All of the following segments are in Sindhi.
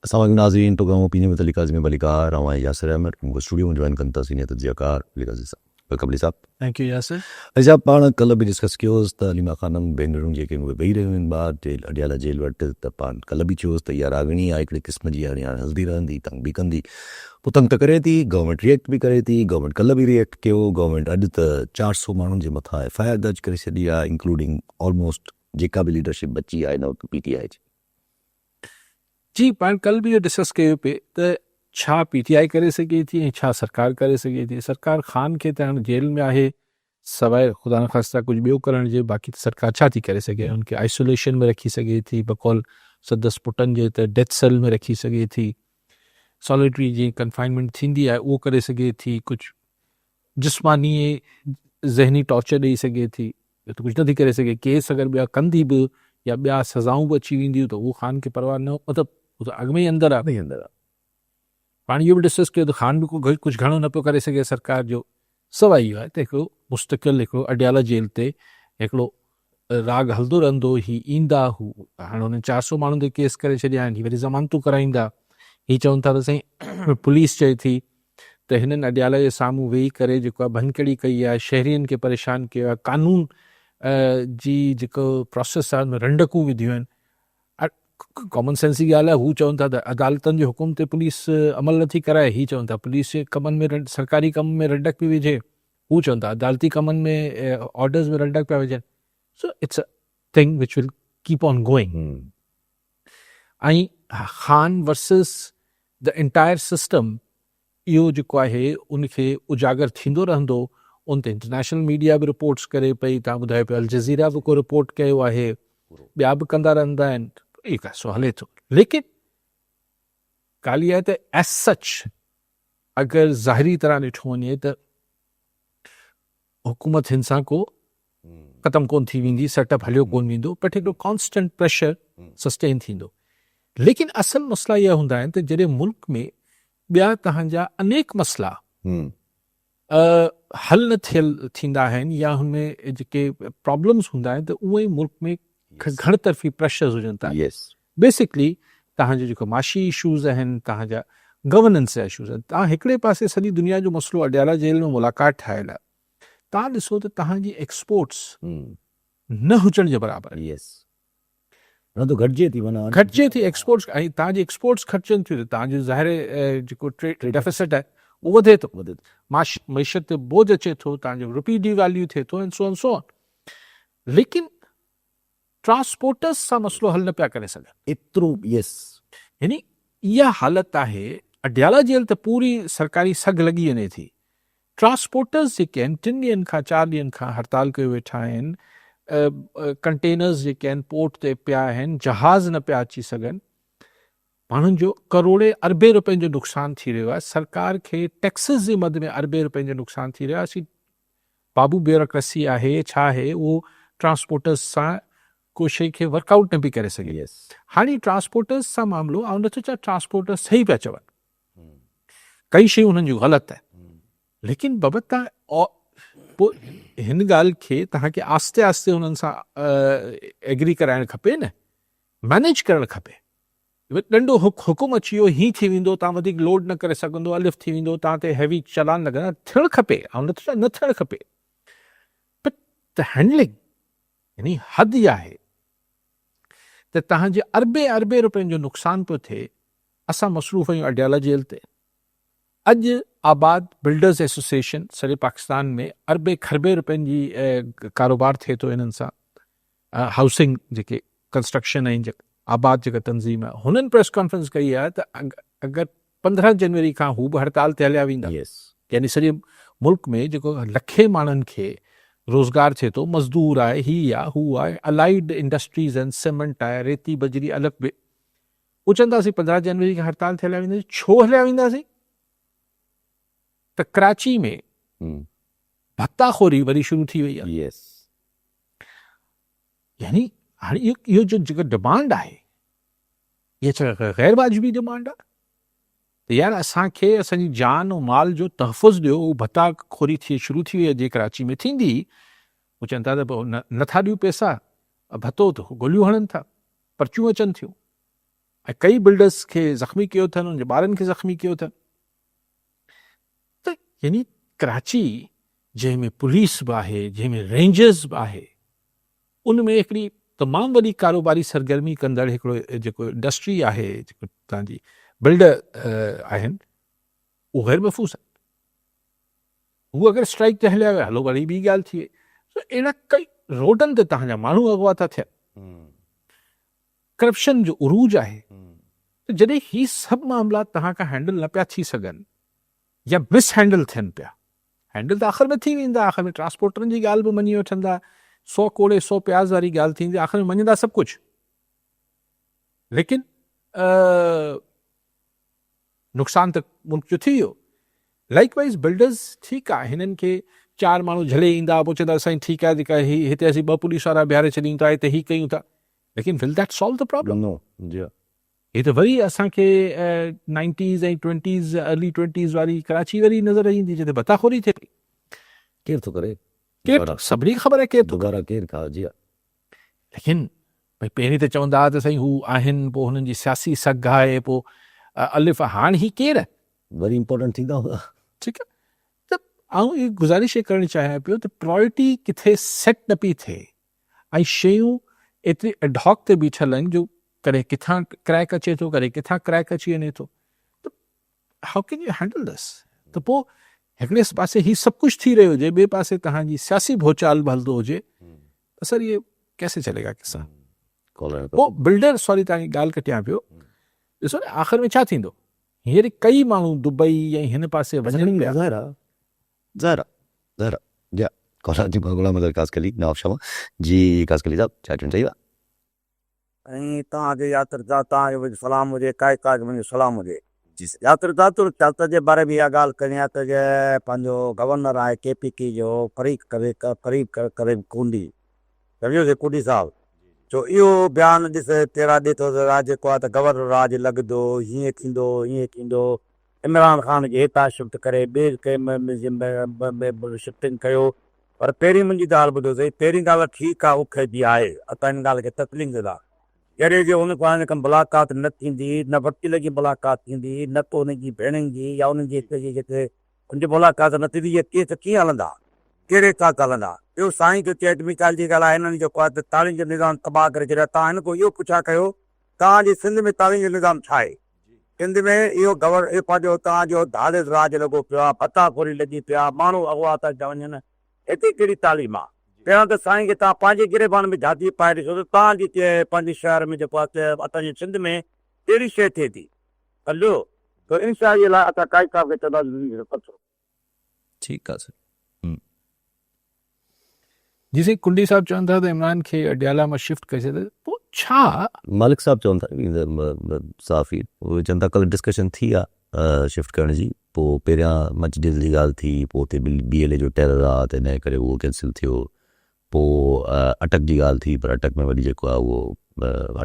السلام عليڪم ناظرين programme opinion with Ali Qazi ۾ ڀليڪار آئون آهيان ياسر احمد مون کي اسٽوڊيو ۾ جوائن ڪن ٿا سينيئر تجزيه ڪار علي قاضي صاحب welcome Ali صاحب. Thank you Yasir. Ali صاحب پاڻ ڪلهه به ڊسڪس ڪيو هوس ته عليما خانم ڀينرون جيڪي اهي ويهي رهيون آهن ٻاهر جيل اڊيالا جيل وٽ ته پاڻ ڪلهه به چيو هوس ته اها راڳڻي آهي هڪڙي قسم جي هاڻي هاڻي هلندي رهندي تنگ به ڪندي پوء تنگ ته ڪري ٿي گورنمينٽ ريئيڪٽ به ڪري ٿي گورنمينٽ ڪلهه به ريئيڪٽ ڪيو گورنمينٽ اڄ ته 400 ماڻهن جي مٿان ايف I R درج ڪري ڇڏي آهي انڪلوڊنگ آلموسٽ جيڪا به ليڊرشپ بچي آهي هن وقت پي ٽي آء جي. جي پاڻ ڪلهه به اهو ڊسڪس ڪيو پئي ته ڇا پي ٽي آء ڪري سگهي ٿي ۽ ڇا سرڪار ڪري سگهي ٿي سرڪار خان کي ته هاڻ جيل ۾ آهي سواء خدا نخواسته ڪجهه ٻيو ڪرڻ جي باقي ته سرڪار ڇا ٿي ڪري سگهي ان کي آئسوليشن ۾ رکي سگهي ٿي بقول سندس پٽن جي ته ڊيٿ سيل ۾ رکي سگهي ٿي ساليٽري جيئن ڪنفائنمينٽ ٿيندي آهي اهو ڪري سگهي ٿي ڪجهه جسماني ذهني ٽارچر ڏئي سگهي ٿي ٻيو ته ڪجهه نٿي ڪري سگهي، ڪيس اگر ٻيا ڪندي به يا ٻيا سزائون به اچي وينديون ته اهو خان کي پرواهه نه مطلب هو ته اڳ ۾ ئي اندر آهي. اندر آهي. پاڻ اهو به ڊسڪس ڪيو ته خان به ڪجهه گهڻو نه پيو ڪري سگهي سرڪار جو سواء اهو آهي ته هڪڙو مستقل هڪڙو اڊيالا جيل تي هڪڙو راڳ هلندو رهندو هي ايندا هو هاڻ هنن 400 ماڻهن تي ڪيس ڪري ڇڏيا آهن هي وري ضمانتون ڪرائيندا هي چون ٿا ته سائين پوليس چئي ٿي ته هنن اڊيالا جي سامهون ويهي ڪري جيڪو آهي ڀڃڪڙي ڪئي آهي، شهرين کي پريشان ڪيو آهي، قانون جي جيڪو پراسيس آهي ان ۾ رنڊڪون وڌيون آهن. ڪامن سينس جي ڳالهه آهي هو چون ٿا ته عدالتن جي حڪم تي پوليس عمل نٿي ڪرائي، هي چون ٿا پوليس جي ڪمن ۾ سرڪاري ڪم ۾ رنڊڪ پئي وجهي، هو چون ٿا عدالتي ڪمن ۾ آرڊرز ۾ رنڊڪ پيا وجهن. So it's a thing which will keep on going. ۽ Khan versus the entire system اهو جيڪو آهي ان کي اجاگر ٿيندو رهندو ان تي انٽرنيشنل ميڊيا به رپورٽس ڪري پئي تهان ٻڌايو پيو الجزيره به ڪو رپورٽ ڪيو آهي ٻيا به ڪندا رهندا آهن اهو قصو هلي ٿو ليڪن ڳالهه اها آهي ته ايز سچ اگر ظاهري طرح ڏٺو وڃي ته حڪومت هن سان ڪو ختم ڪون ٿي ويندي، سيٽ اپ هليو ڪون ويندو، بٽ هڪڙو ڪانسٽنٽ پريشر سسٽين ٿيندو. ليڪن اصل مسئلا اها هوندا آهن ته جڏهن ملڪ ۾ ٻيا توهان جا انيڪ مسئلا حل نه ٿيل ٿيندا آهن يا هن ۾ جيڪي پرابلمز هوندا آهن ته اهي ئي ملڪ ۾ گهڻ طرفي پريشرز هجن ٿا. بيسڪلي توهان جو جيڪو معاشي اشوز آهن، توهان جا گورننس جا اشوز آهن. توهان هڪڙي پاسي سڄي دنيا جو مسئلو اڊيالا جيل ۾ ملاقات ٺاهيل آهي. توهان ڏسو ته توهان جي ايڪسپورٽس نه هجڻ جي برابر آهن. يس. نه ته گهٽجي ٿي معنيٰ. گهٽجي ٿي ايڪسپورٽس ۽ توهان جي ايڪسپورٽس گهٽجن ٿيون ته توهان جو ظاهر آهي جيڪو ٽريڊ ڊيفيسٽ آهي اهو وڌي ٿو. وڌي ٿو. معيشت تي بوجه اچي ٿو، توهان جو روپي ڊي ويليو ٿئي ٿو ۽ سو آن سو آن. ليڪن ٽرانسپورٽرز سان مسئلو حل نه پيا ڪري سگهن. ايترو يس. يعني اها حالت آهي اڊيالا جيل ته پوري سرڪاري سگهه لڳي وڃي ٿي. ٽرانسپورٽرز جيڪي آهن ٽن ڏينهن کان چار ڏينهن کان هڙتال ڪيو ويٺا آهن، ڪنٽينرز جيڪي آهن پورٽ تي پيا آهن، جهاز نه پيا اچي سگهن، ماڻهن جو ڪروڙين اربين روپين جو نقصان ٿي رهيو آهي، سرڪار کي ٽيڪسز جي مد ۾ اربين روپين جو نقصان ٿي رهيو آهي، اسين بابو بيوروڪريسي آهي ڇا آهي اهو ٽرانسپورٽرز سان ڪو شئي کي ورڪ آئوٽ نه پئي ڪري سگهي. هاڻي ٽرانسپورٽرز سان معاملو آئون نٿو چوان ٽرانسپورٽرز صحيح پيا چون ڪئي شيون انهن جون غلط آهن ليڪن بابا تان پوء هن ڳالهه کي توهان کي آهستي آهستي انهن سان ايگري ڪرائڻ کپي نه مينيج ڪرڻ کپي. ڏنڊو حڪم اچي ويو هين ٿي ويندو تان وڌيڪ لوڊ نه ڪري سگهندو الف ٿي ويندو تان تي هيوي چلان لڳندا ٿيڻ کپي آئون نٿو چوان نه ٿيڻ کپي بٽ the handling يعني حد اها آهي ته تهان جي اربين اربين روپين جو نقصان پيو ٿئي اسان مصروف آهيون اڊيالا جيل تي اڄ آباد بلڊرز ايسوسيئيشن سڄي پاڪستان ۾ اربين کربين روپين جي ڪاروبار ٿئي ٿو انهن سان هائوسنگ جيڪي ڪنسٽرڪشن ۽ آباد جيڪا تنظيم آهي هنن پريس ڪانفرنس ڪئي آهي ته اگر 15 جنوري کان هو به هڙتال تي هليا ويندا يعني سڄي ملڪ ۾ جيڪو لکين ماڻهن کي روزگار ٿئي ٿو مزدور آهي هي آهي هو آهي الائيڊ انڊسٽريز آهن سيمنٽ آهي ريتي بجري الف بي هو چوندا اسين 15 جنوري کان هڙتال تي هليا وينداسين ڇو هليا وينداسين ته ڪراچي ۾ ڀتا خوري وري شروع ٿي وئي آهي. يعني هاڻي اهو جو جيڪا ڊمانڊ آهي اها ڇا غير واجبي ڊمانڊ آهي ته يار اسان کي اسان جي جان و مال جو تحفظ ڏيو. هو ڀتا خوري ٿي شروع ٿي وئي جي ڪراچي ۾ ٿيندي هو چون ٿا ته نٿا ڏيون پيسا ڀتو ته گوليون هڻن ٿا پرچيون اچن ٿيون. ۽ ڪئي بلڊرز کي زخمي ڪيو اٿن، انهن جي ٻارن کي زخمي ڪيو اٿن. ته يعني ڪراچي جنهن ۾ پوليس به آهي، جنهن ۾ رينجرز به آهي، ان ۾ هڪڙي تمام وڏي ڪاروباري سرگرمي ڪندڙ هڪڙو جيڪو انڊسٽري آهي، جيڪو تان جي بلڊر آهن، اهو غير محفوظ آهن. هو اگر اسٽرائيڪ تي هليا ويا، هلو وري ٻي ڳالهه ٿي وئي. سو اهڙا ڪئي روڊن تي تهان جا ماڻهو اغوا ٿا ٿين. ڪرپشن جو عروج آهي ته جڏهن هي سڀ معاملا توهان کان هينڊل نه پيا ٿي سگهن يا مس هينڊل ٿين پيا، هينڊل ته آخر ۾ ٿي ويندا، آخر ۾ ٽرانسپورٽرن جي ڳالهه به مڃي وٺندا، سو ڪوڙي سو پياز واري ڳالهه ٿيندي، آخر ۾ مڃندا سڀ ڪجهه ليڪن نقصان ته ملڪ جو ٿي ويو. لائيڪ وائيز بلڊرز ٺيڪ آ هنن کي چار ماڻهو جهلي ايندا پوء چوندا سائين ٺيڪ آ جيڪا هي هتي اسين ٻه پوليس وارا بيهاري ڇڏيون ٿا هتي هي ڪيون ٿا ليڪن ول that solve the problem? نو جي ها. هي ته وري اسان کي نائنٽيز ۽ ٽوئنٽيز ارلي ٽوئنٽيز واري ڪراچي وري نظر ايندي جتي ڀتا خوري ٿئي پئي. ڪير ٿو ڪري؟ ڪير ٿو سڀني کي خبر آهي ڪير ٿو ڪري. دوباره ڪير ٿا جي ها. ليڪن ڀئي پهرين ته چوندا ها ته سائين هو آهن پوء هنن جي سياسي سگهه آهي پوء الف هاڻ هي ڪير آهن؟ وري امپورٽنٽ ٿيندا هوندا. ٺيڪ آهي ته آئون اهي گذارش ڪرڻ چاهيان پيو ته پرائرٽي ڪٿي سيٽ نه پئي ٿئي ۽ شيون ايتري ايڊهاڪ تي بيٺل آهن جو ڪڏهن ڪٿان ڪريڪ اچي ٿو ڪڏهن ڪٿان ڪريڪ اچي وڃي ٿو ته how can you handle this ته پوء هڪڙي پاسي هي سڀ ڪجهه ٿي رهيو هجي ٻئي پاسي تهان جي سياسي ڀوچال به هلندو هجي ته سر اهي ڪيسي چلي گا قصا پوء بلڊر سوري تهان جي ڳالهه ڪٽيان پيو ڏسو نه آخر ۾ ڇا ٿيندو هينئر ڪئي ماڻهو دبئي ۽ هن پاسي وڃن پيا ظاهر آ ظاهر آ ظاهر آ جي ڪالر جي غلام اظهر قاسقلي نواب شاهه جي قاسقلي صاحب ڇا چوڻ چاهيندا. ۽ توهان کي ياسر صاحب توهان کي به سلام هجي ڪائي ڪا کي منهنجو سلام هجي. ياسر صاحب تون سياست جي باري ۾ اها ڳالهه ڪرين ها ته پنهنجو گورنر آهي ڪي پي ڪي جو فريق فريق ڪريم ڪونڊي سمجهيو سي ڪونڊي صاحب جو اهو بيان ڏس تهڙا ڏي ٿو ته جيڪو آهي ته گورنر راڄ لڳندو هيئن ٿيندو هيئن ٿيندو عمران خان کي هتان شفٽ ڪري ٻئي ڪنهن شفٽنگ ڪيو پر پهرين منهنجي ڳالهه ٻڌو سهي، پهرين ڳالهه ٺيڪ آ اکئجي آهي، اسان ان ڳالهه کي تسليم ڪيون ٿا. جڏهن جو ان سان ڪا ملاقات نه ٿيندي، نه وڪيل جي ملاقات ٿيندي، نه ڪو ان جي ڀيڻن جي يا انهن جي هڪ جي جيڪي ان جي ملاقات نه ٿيندي، اهي ڪيس ڪيئن هلندا؟ ڪهڙي حساب سان هلندا؟ ٻيو سائين جو چيٽ مثال جي ڳالهه آهي، هنن جيڪو آهي ته تعليم جو نظام تباهه ڪري ڇڏيو آهي، توهان هن کان اهو پڇا ڪيو توهان جي سنڌ ۾ تعليم جو نظام ڇا آهي؟ سنڌ ۾ اهو گور اهو پنهنجو توهان جو ڌاڙيل راڄ لڳو پيو آهي، ڀتا خوري لڳي پيا، ماڻهو اغوا ٿا ٿيا وڃن، هتي ڪهڙي تعليم آهي؟ پهريان ته سائين کي توهان پنهنجي گريبان ۾ جهاتي پائي ڏسو ته توهان جي پنهنجي شهر ۾ جيڪو آهي ته اسان جي سنڌ ۾ ڪهڙي شيء ٿئي ٿي؟ سمجهيو؟ ته ان شيء جي لاء اسان قائد صاحب کي چونداسين ته ٺيڪ آ سر. جي سائين ڪنڊي صاحب چون ٿا ته عمران کي اڊيالا مان شفٽ ڪري ڇڏيو پوء ڇا؟ مالڪ صاحب چون ٿا صحافي اهي چون ٿا ڪلهه ڊسڪشن ٿي آ شفٽ ڪرڻ جي پوء پهريان مچ ڊيل جي ڳالهه ٿي پوء اتي بي ايل اي جو ٽيرر آ ته ان ڪري اهو ڪينسل ٿيو پوء اٽڪ جي ڳالهه ٿي پر اٽڪ ۾ وري جيڪو آ اهو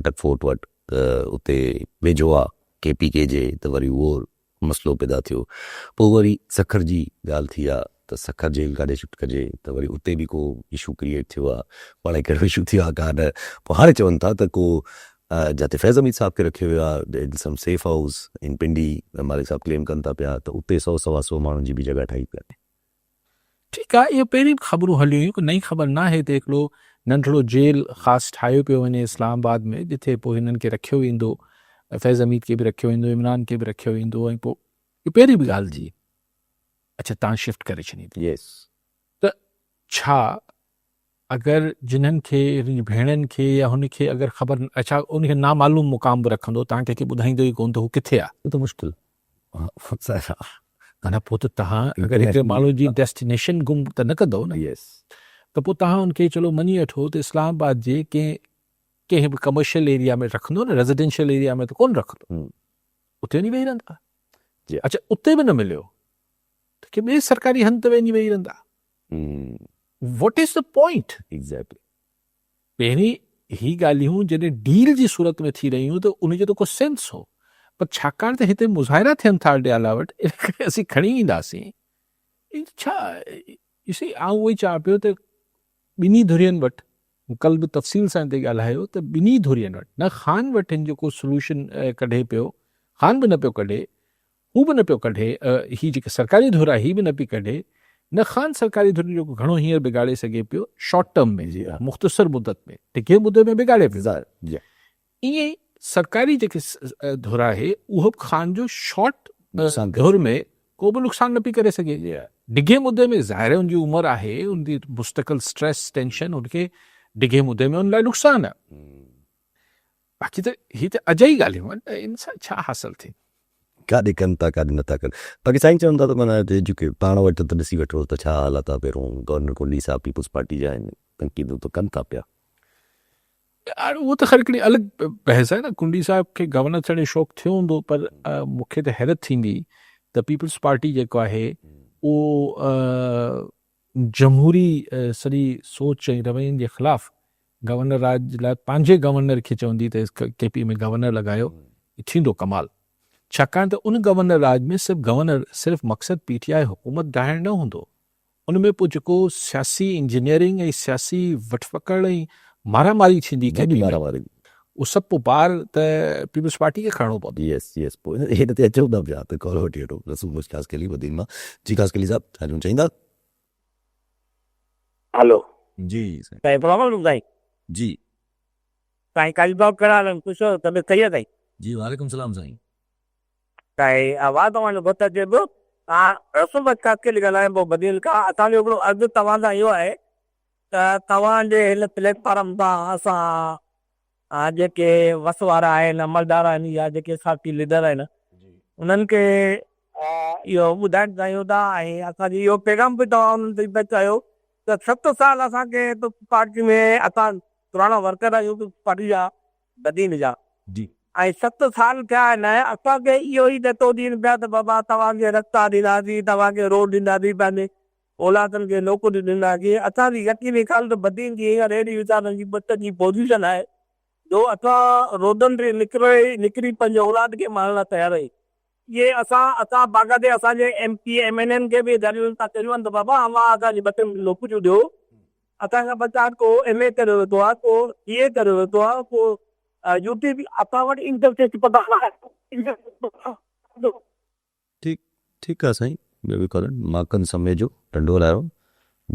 اٽڪ فورٽ وٽ اتي ويجهو آ ڪي پي ڪي جي ته وري اهو مسئلو پيدا ٿيو. پوء وري سکر جي ڳالهه ٿي آ ته سکر جيل ڪاڏي شفٽ ڪجي ته وري اتي به ڪو اشو ڪريئيٽ ٿيو آ. پاڻ ڪهڙو اشو ٿيو آ ڪا نه. پوء هاڻي چون ٿا ته ڪو جاتي فيض حميد صاحب کي رکيو ويو آ in some safe house in Pindi Malik صاحب ڪليم ڪن ٿا پيا ته اتي سئو سوا سئو ماڻهن جي به جڳهه ٺاهي پئي وڃي. ٺيڪ آ اهي پهرين به خبرون هليون هيون ڪو نئين خبر ناهي ته هڪڙو ننڍڙو جيل خاص ٺاهيو پيو وڃي اسلام آباد ۾ جتي پوء هنن کي رکيو ويندو فيض حميد کي به رکيو ويندو عمران کي به رکيو ويندو ۽ پوء اهو پهرين به ڳالهه ٿي اڇا تان شفٽ ڪري ڇڏيندي يس ته ڇا اگر جنھن کي هن جي ڀيڻن کي يا هن کي اگر خبر اڇا ان کي نامعلوم مقام به رکندو تان ڪنهن کي ٻڌائيندو ئي ڪون ته هو ڪٿي آ. اهو ته مشڪل معنيٰ پوء ته توهان اگر هڪڙي ماڻهو جي ڊيسٽينيشن گم ته نه ڪندؤ نه ته پوء توهان ان کي چلو مڃي وٺو ته اسلام آباد جي ڪنهن ڪنهن به ڪمرشل ايريا ۾ رکندو نه ريزيڊنشل ايريا ۾ ته ڪونه رکندو اتي وڃي ويهي رهندا اڇا اتي به نه مليو ته ڪنهن ٻئي سرڪاري هنڌ تي وڃي ويهي رهندا what is the point exactly پهرين هي ڳالهيون جڏهن ڊيل جي صورت ۾ ٿي رهيون هيون ته ان جو ته ڪو سينس هو پر ڇاڪاڻ ته هتي مظاهرا ٿين ٿا اڊيالا وٽ ان ڪري اسين کڻي اينداسين ڇا يو سي آئون اهو ئي چوان پيو ته ٻنهي ڌرين وٽ مون ڪلهه به تفصيل سان هتي ڳالهايو ته ٻنهي ڌرين وٽ نه خان وٽ هن جو ڪو سلوشن ڪڍي پيو، خان به نه پيو ڪڍي، هو به نه پيو ڪڍي، هي جيڪي سرڪاري ڌر آهي هي به نه پئي ڪڍي، نه خان سرڪاري ڌر جو گهڻو هينئر بگاڙي سگهي پيو شارٽ ٽرم ۾، مختصر مدت ۾، ڊگهي مدي ۾ بگاڙي پيو. ائين ئي سرڪاري جيڪي ڌر آهي اهو به خان جو شارٽ ڌر ۾ ڪو به نقصان نه پئي ڪري سگهي. ڊگهي مدي ۾ ظاهر آهي ان جي عمر آهي، ان جي مستقل اسٽريس ٽينشن ان کي ڊگهي مدي ۾ ان لاء نقصان آهي. باقي ته هي ته اجائي ڳالهيون آهن ته ان سان ڇا حاصل ٿيندو. ڪاڏي ڪن ٿا ڪاڏي نٿا ڪن. باقي سائين چون ٿا ته معنيٰ جيڪي پاڻ وٽ ته ڏسي وٺو ته ڇا حالت آهي پهريون گورنر ڪنڊي صاحب پيپلز پارٽي جا آهن تنقيدون ته ڪن ٿا پيا. هاڻ اهو ته خير هڪڙي الڳ بحث آهي نه ڪنڊي صاحب کي گورنر ٿيڻ جو شوق ٿيو هوندو پر مون کي ته حيرت ٿيندي ته پيپلز پارٽي جيڪو آهي اهو جمهوري سڄي سوچ ۽ روين جي خلاف گورنر راڄ لاء پنهنجي گورنر کي چوندي ته ڪي پي ۾ گورنر لڳايو ٿيندو ڪمال ڇاڪاڻ ته ان گورنر راڄ ۾ صرف گورنر صرف مقصد پي ٽي آء حڪومت ڊاهڻ نه هوندو ان ۾ پوء جيڪو سياسي انجنيئرنگ ۽ سياسي وٺ پڪڙ ۽ مارا ماري ٿيندي ڪي پي ۾ اهو سڀ پوء بار ته پيپلز پارٽي کي کڻڻو پوندو. يس يس پوء هن تي اچون ٿا پيا ته ڪال وٺي وٺو رسول بخش خاصخيلي بدين مان جي خاصخيلي صاحب ڇا چوڻ چاهيندا. هلو. جي سائين. سائين سلام عليڪم سائين. جي. سائين قاضي صاحب ڪهڙا حال آهن خوش آهيو طبيعت صحيح آهي سائين. جي وعليڪم سلام سائين. سائين آواز توهان جو گهٽ اچي پيو. مان رسول بخش خاصخيلي ڳالهايان پيو بدين کان اسان جو هڪڙو عرض توهان سان اهو آهي ته توهان جي هن پليٽ فارم تان اسان جيڪي وس وارا آهن عملدار آهن يا جيڪي ساٿي ليڊر آهن انهن کي اهو ٻڌائڻ چاهيون ٿا ۽ اسان جي اهو پيغام به توهان انهن تائين پهچايو ته 7 سال اسان کي پيپلز پارٽي ۾ اسان پراڻا ورڪر آهيون پيپلز پارٽي جا بدين جا ۽ 7 سال ٿيا آهن اسان کي اهو ئي ڏٽو ڏين پيا ته بابا توهان کي رستا ڏينداسين توهان کي روڊ ڏينداسين پنهنجي اولادن کي نوڪريون ڏينداسين. اسان جي يقيني ڳالهه ته بدين جي هينئر اهڙي ويچارن جي ٻٽ جي پوزيشن آهي جو اسان روڊن تي نڪري نڪري پنهنجي اولاد کي مارڻ لاء تيار آهيون. اهي اسان اسان باقاعدي اسان جي M P A M N N کي به دليل ٿا ڪريون ته بابا اوهان اسان جي ٻٽن کي نوڪريون ڏيو. اسان جا ٻچا ڪو ايم اي ڪري ويٺو آهي ڪو سي اي ڪري ويٺو آهي ڪو يو ٽي اسان وٽ انٽر ٽيسٽ پگهار آهي. ٺيڪ ٺيڪ آ سائين ٻيو به ڪالر ماڪن سميجو ٽنڊو لايو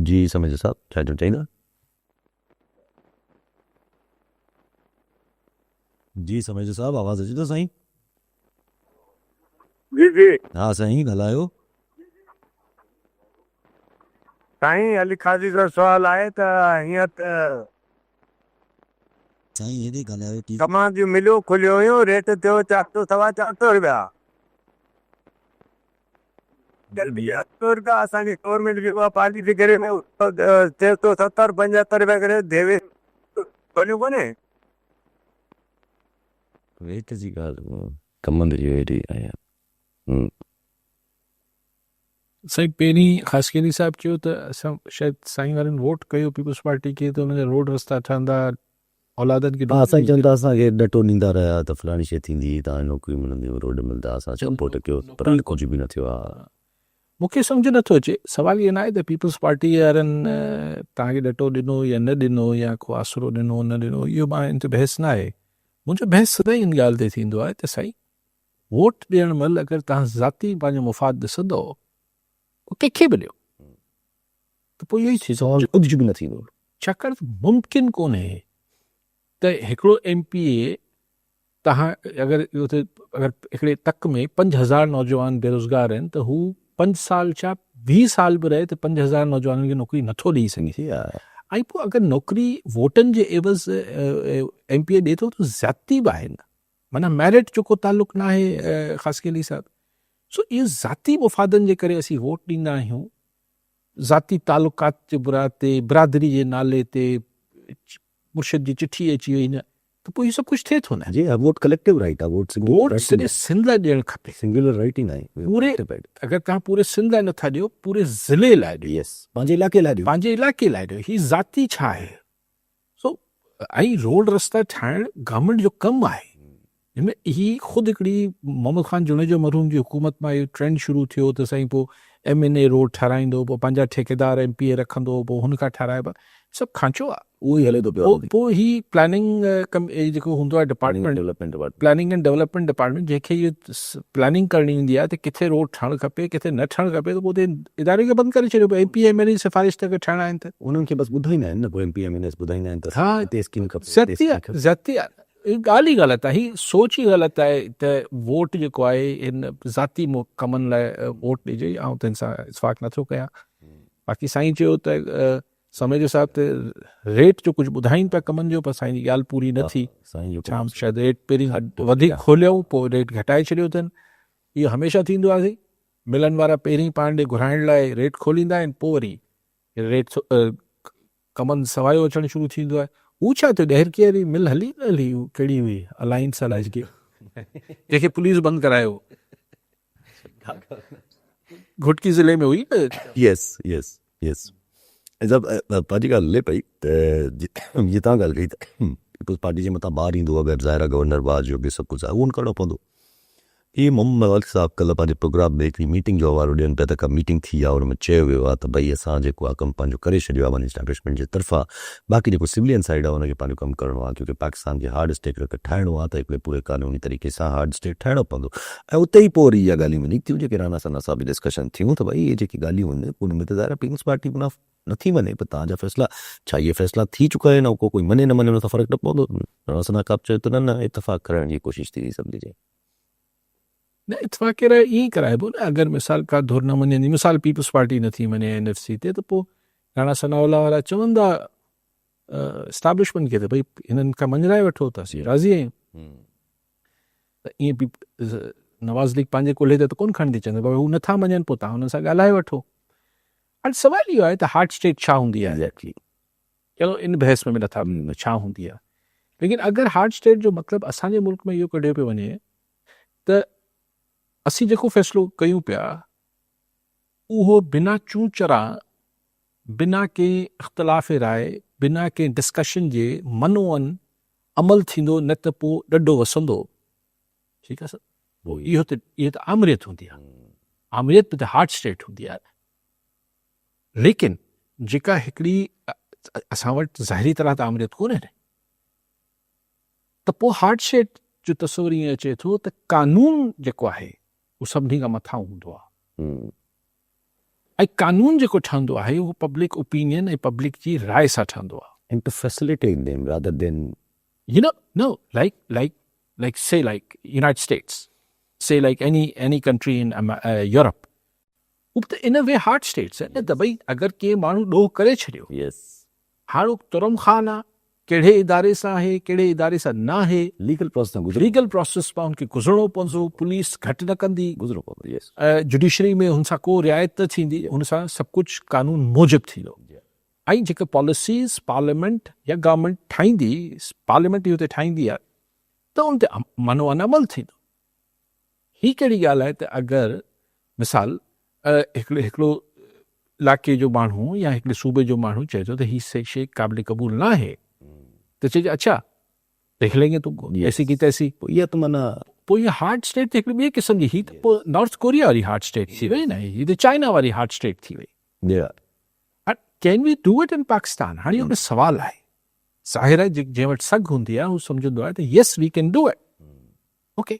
جي سميجو صاحب ڇا چوڻ چاهيندا. جي سميجو صاحب آواز اچي ٿو سائين. جي جي. ها سائين ڳالهايو. سائين علي قاضي جو سوال آهي ته هينئر ته. سائين هيڏي ڳالهايو ٽي. ڪماند جون ملون کليون هيون ريٽ ٿيو چار سو سوا چار سو روپيا. سو روپيا اسان جي گورنمينٽ جي اها پاليسي ڪري ٽي سو ستر پنجهتر روپيا ڪري ديوي ڀليون ڪونهي. ريٽ جي ڳالهه ڪمند جي هيڏي آهي. سائين پهرين خاصخيلي صاحب چيو ته اسان شايد سائين وارن ووٽ ڪيو پيپلز پارٽي کي ته انهن جا روڊ رستا ٺهندا اولادن کي ها سائين چون ٿا اسان کي ڏٽو ڏيندا رهيا ته فلاڻي شي ٿيندي توهان کي نوڪريون ملنديون روڊ ملندا اسان سپورٽ ڪيو پر ڪجهه به نه ٿيو ها. مون کي سمجهه نٿو اچي سوال اهو ناهي ته پيپلز پارٽي وارن توهان کي ڏٽو ڏنو يا نه ڏنو يا ڪو آسرو ڏنو نه ڏنو اهو مان ان تي بحث ناهي منهنجو بحث سدائين ان ڳالهه تي ٿيندو آهي ته سائين ووٽ ڏيڻ مهل اگر توهان ذاتي پنهنجو مفاد ڏسندؤ پوء ڪنهن کي به ڏيو ته پوء اهو ئي ٿيندو. ڪجهه به نه ٿيندو. ڇاڪاڻ ته ممڪن ڪونهي ته هڪڙو ايم پي اي توهان اگر اتي اگر هڪڙي تڪ ۾ 5000 نوجوان بيروزگار آهن ته هو پنج سال ڇا 20 سال به رهي ته 5000 نوجوانن کي نوڪري نٿو ڏئي سگهي ۽ پوء اگر نوڪري ووٽن جي عيوض ايم پي اي ڏئي ٿو ته زيادتي به آهي نه. معنيٰ ميرٽ جو ڪو تعلق ناهي خاصخيلي صاحب. سو اهو ذاتي مفادن جي ڪري اسين ووٽ ڏيندا آهيون، ذاتي تعلقات جي بنياد تي، برادري جي نالي تي، مرشد جي چٺي اچي وئي نه ته پوء اهو سڀ ڪجهه ٿئي ٿو نه. جي ها ووٽ ڪليڪٽو رائيٽ آهي، ووٽ سنگيولر ووٽ سڄي سنڌ لاء ڏيڻ کپي. سنگيولر رائيٽ ئي ناهي. پوري اگر توهان پوري سنڌ لاء نٿا ڏيو پوري ضلعي لاء ڏيو. يس پنهنجي علائقي لاء ڏيو. پنهنجي علائقي لاء ڏيو هي ذاتي ڇا آهي. سو ۽ روڊ رستا ٺاهڻ گورنمينٽ جو ڪم آهي هن ۾ هي خود هڪڙي محمد خان جوڻيجو مرحوم جي حڪومت مان اهو ٽرينڊ شروع ٿيو ته سائين پوء ايم اين اي روڊ ٺهرائيندو پوء پنهنجا ٺيڪيدار ايم پي اي رکندو پوء هن کان ٺهرائبا. سڀ کانچو آ. اهو ئي هلي ٿو پيو. پوء هي پلاننگ ڪم جيڪو هوندو آهي department planning and development department جنهن کي اهو پلاننگ ڪرڻي هوندي آهي ته ڪٿي روڊ ٺهڻ کپي ڪٿي نه ٺهڻ کپي ته پوء اتي اداري کي بند ڪري ڇڏيو ايم پي ايم اين اي سفارش تي اگر ٺهڻا آهن ته. انهن کي بس ٻڌائيندا آهن نه پوء M P M N S ٻڌائيندا آهن ته هتي اسڪيم کپي هتي اسڪيم کپي. زيادتي آهي هي ڳالهه ئي غلط آهي هي سوچ ئي غلط آهي ته ووٽ جيڪو آهي هن ذاتي ڪمن لاء ووٽ ڏجي آئون ته هن سان اتفاق نٿو ڪيان باقي سائين چيو ته سميجو صاحب ته ريٽ جو ڪجهه ٻڌائين پيا ڪمن جو پر سائين جي ڳالهه پوري نه ٿي. ڇا شايد ريٽ پهرين وڌيڪ کوليائون پوء ريٽ گهٽائي ڇڏيو اٿن. اهو هميشه ٿيندو آهي سائين ملن وارا پهرين پاڻ ڏي گهرائڻ لاء ريٽ کوليندا آهن پوء وري ريٽ ڪمن سوايو اچڻ شروع ٿيندو آهي. هو ڇا ٿيو ڏهرڪي واري مل هلي نه هلي هو ڪهڙي هئي الائنس الائي جنهن کي پوليس بند ڪرايو گهوٽڪي ضلعي ۾ هئي نه. يس يس يس صاحب پنهنجي ڳالهه هلي پئي ته جيئن توهان ڳالهه ڪئي ته پيپلز پارٽي جي مٿان بار ايندو اگر ظاهر آهي گورنر راڄ جو به سڀ ڪجهه آهي اهو نه ڪرڻو پوندو. هي محمد ملڪ صاحب ڪلهه پنهنجي پروگرام ۾ هڪڙي ميٽنگ جو حوالو ڏين پيا ته ڪا ميٽنگ ٿي آهي ان ۾ چيو ويو آهي ته ڀئي اسان جيڪو آهي ڪم پنهنجو ڪري ڇڏيو آهي معني اسٽيبلشمينٽ جي طرفان باقي جيڪو سولين سائيڊ آهي ان کي پنهنجو ڪم ڪرڻو آهي ڪيونڪه پاڪستان کي هارڊ اسٽيٽ اگر ٺاهڻو آهي ته هڪڙي پوري قانوني طريقي سان هارڊ اسٽيٽ ٺاهڻو پوندو ۽ اتي ئي پوء وري اها ڳالهيون به نڪتيون جيڪي رانا ثنا صاحب جي ڊسڪشن ٿيون ته ڀئي اهي جيڪي ڳالهيون آهن ان ۾ ته ظاهر آهي پيپلز پارٽي مناف نٿي مڃي پر توهان جا فيصلا ڇا اهي فيصلا ٿي چڪا آهن ۽ ڪو ڪوئي مڃي نه مڃي ان سان فرق نه پوندو رانا ثنا صاحب چيو ته نه نه اتفاق ڪرائڻ جي ڪوشش ٿي ٿي سمجهجي. نه اتفاق راء ائين ئي ڪرائبو نه اگر مثال ڪا ڌر نه مڃندي مثال پيپلز پارٽي نٿي مڃي اين ايف سي تي ته پوء رانا ثناء الله وارا چوندا اسٽيبلشمينٽ کي ته ڀئي هنن کان مڃرائي وٺو ته اسين راضي آهيون ته ائين پي نواز ليگ پنهنجي ڪلهي تي ته ڪونه کڻندي چوندي بابا هو نٿا مڃن پوء تان هنن سان ڳالهائي وٺو هاڻي سوال اهو آهي ته هارڊ اسٽيٽ ڇا هوندي آهي ايگزيڪٽلي چلو ان بحث ۾ به نٿا ڇا هوندي آهي ليڪن اگر هارڊ اسٽيٽ جو مطلب اسان جي ملڪ ۾ اهو ڪڍيو پيو وڃي ته اسين جيڪو فيصلو ڪيون پيا اهو بنا چون چرا بنا ڪنهن اختلاف راء، بنا ڪنهن ڊسڪشن جي من و عن عمل ٿيندو نه ته پوء ڏڍو وسندو. ٺيڪ آهي سر. اهو ته اهو ته آمريت هوندي آهي. آمريت به ته هارڊ اسٽيٽ هوندي آهي. ليڪن جيڪا هڪڙي اسان وٽ ظاهري طرح ته آمريت ڪونهي نه ته پوء هارڊ اسٽيٽ جو تصور ائين اچي ٿو ته قانون جيڪو آهي اهو سڀني کان مٿانهون هوندو آهي. ۽ قانون جيڪو ٺهندو آهي اهو پبلڪ اوپينين ۽ پبلڪ جي راء سان ٺهندو آهي. And to facilitate them rather than. You know no like like like say like United States say like any any country in Europe هو به ته ان وي هارڊ اسٽيٽس آهن نه ته ڀئي اگر ڪي ماڻهو ڏوهه ڪري ڇڏيو يس هاڻ هو ترم خان آ، ڪهڙي اداري سان آهي، ڪهڙي اداري سان ناهي. ليگل پروسيس سان گذرڻو. ليگل پروسيس مان هن کي گذرڻو پوندو، پوليس گهٽ نه ڪندي. گذرڻو پوندو يس. جڊيشري ۾ هن سان ڪو رعايت نه ٿيندي، هن سان سڀ ڪجهه قانون موجب ٿيندو. ۽ جيڪا پاليسيز پارليامينٽ يا گورنمينٽ ٺاهيندي، پارليامينٽ ئي هتي ٺاهيندي آهي ته ان تي من و عن عمل ٿيندو. هي ڪهڙي ڳالهه آهي ته اگر مثال هڪڙو هڪڙو علائقي جو ماڻهو يا هڪڙي صوبي جو ماڻهو چئي ٿو ته هي شيء قابل قبول نه آهي ته چئجي اڇا ديک لين گي تم ڪو ايسي ڪي تيسي. پوء اها ته معنيٰ. پوء اها هارڊ اسٽيٽ ته هڪڙي ٻئي قسم جي هي ته پوء نارٿ ڪوريا واري هارڊ اسٽيٽ ٿي وئي نه هي ته چائنا واري هارڊ اسٽيٽ ٿي وئي. هاڻ can we do it in Pakistan هاڻي اهو هڪڙو سوال آهي ظاهر آهي جنهن وٽ سگهه هوندي آهي هو سمجهندو آهي ته yes we can do it. Okay